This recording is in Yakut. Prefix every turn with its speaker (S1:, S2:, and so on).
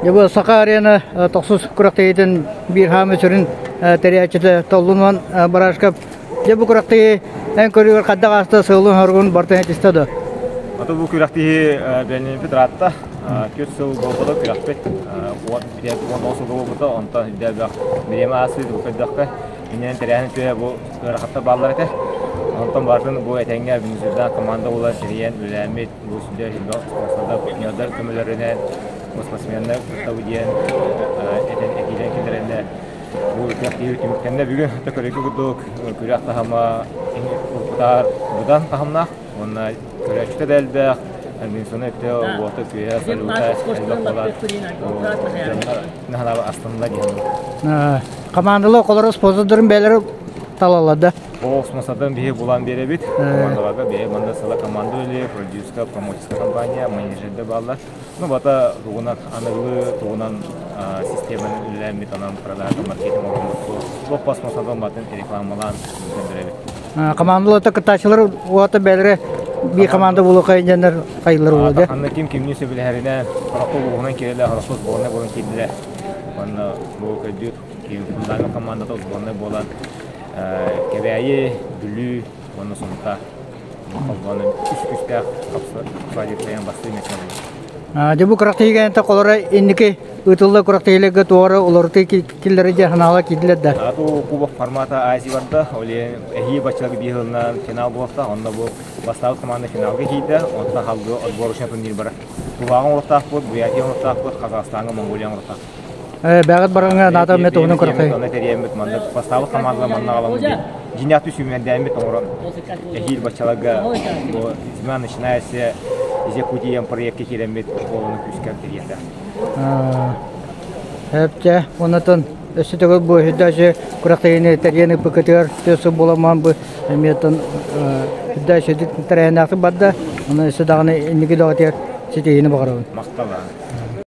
S1: Дьэ бу Саха арена тохсус күрэхтэһиитин биир хаамыы сүрүн тэрийээччитэ Толлунуон Барашков. Дьэ бу күрэхтэһии эн көрүүгэр хайдах ааста сыалын-соругун барытын этистэ дуо?
S2: Ото бу күрэхтэһии бэлэмнэммит ыраатта. 4 сыл буолбута күрэхпит. 19 сыл буолбута, онтон үрдээбэх бириэмэ ааспыт бу көрдөххө. Иннинэн тэрээһин түһэ бу ыарахаттар бааллар этэ. Онтон барытын бу этэҥҥэ Венесуэла команда буолан тэрийэн үлэлээммит бу сүрдээх элбэх спонсордар, партнердар көмөлөрүнэн бу спортсменнар кыттабы диэн этэн этиилэн киллэрэннэр бу күрэхтэһии түмүктэннэ. Бүгүн төкөрүкү курдук күрэх таһыма уруккутаар быдан таһымнаах уонна көрөөччүтэ да элбэх, организационнай өттө уота күөһэ салюта элбэх буолан дьоннор наһаа астынна диэн.
S1: Командалар олоро спонсордарын бэйэлэрэ талаллар да?
S2: Ол спонсордан биһи булан биэрэбит. Командаларга бэйэ манна сыла команда үлэлиир, продюсерская, промоутерская компания, менеджердэр бааллар. Ну, бата тугунан аныгылыы тугунан системаны үлэлээммит, онон продажа, маркетинг оҥорбут. Лоппа спонсордан батын рекламалаан көрдөрөбүт.
S1: Командаларта кыттааччылар уота бэйэлэрэ биир команда буолуохха диэннэр хайылар буолуо дэ.
S2: Ханна ким кимни сөбүлэһэринэн, хорохто улууһунан киирэлэр, хорохто сборная буолан киирдилэр. Уонна бу көрдүүр Фундамент командата сборная буолан Кэбээйи, Бүлүү уонна Сунтаар холбоон үс күүстээх хапсаҕайдыктайан бастыыр миэстэ буолар.
S1: Дьэ бу күрэхтэһиигэ холоро инники ыытыллар күрэхтэһиилэргэ туора уларытыы киллэрэ дьэ санаалар киирдилэр да?
S2: Ату кубок формата Азия барда, ол эһии баччаларга биир сылынан финал буолта, онно бу бастаабыт команда финалга киирдэ, онтон халгы отборочный турнир барар. Туваҕа оҥоруохтаахпыт, Бурятия оҥоруохтаахпыт, Казахстаҥҥа, Монголия оҥоруохтаахпыт.
S1: Бэҕэт бараҥҥа наата эмэ туһунан көрөххөй.
S2: Онно тэрийэммит манна бастаабыт хамаандалар манна аҕаламмыт диэн дьиҥнээх сүүмэрдээммит оҥорон эһиил баччаларга бу зима начинается из Якутии проекка киирэммит ону күүскэ тэрийиэхтээх.
S1: Эпчэ, оннотон өссө төгүл бу үрдээчи күрэхтэһиини тэрийэн ыппыкытыгар төсө буоламмаан бу эмиэтон үрдээчи тэрээһиннээхтик барда. Онон өссө даҕаны инники даҕатыгар ситиһиини баҕарабын.
S2: Махтал.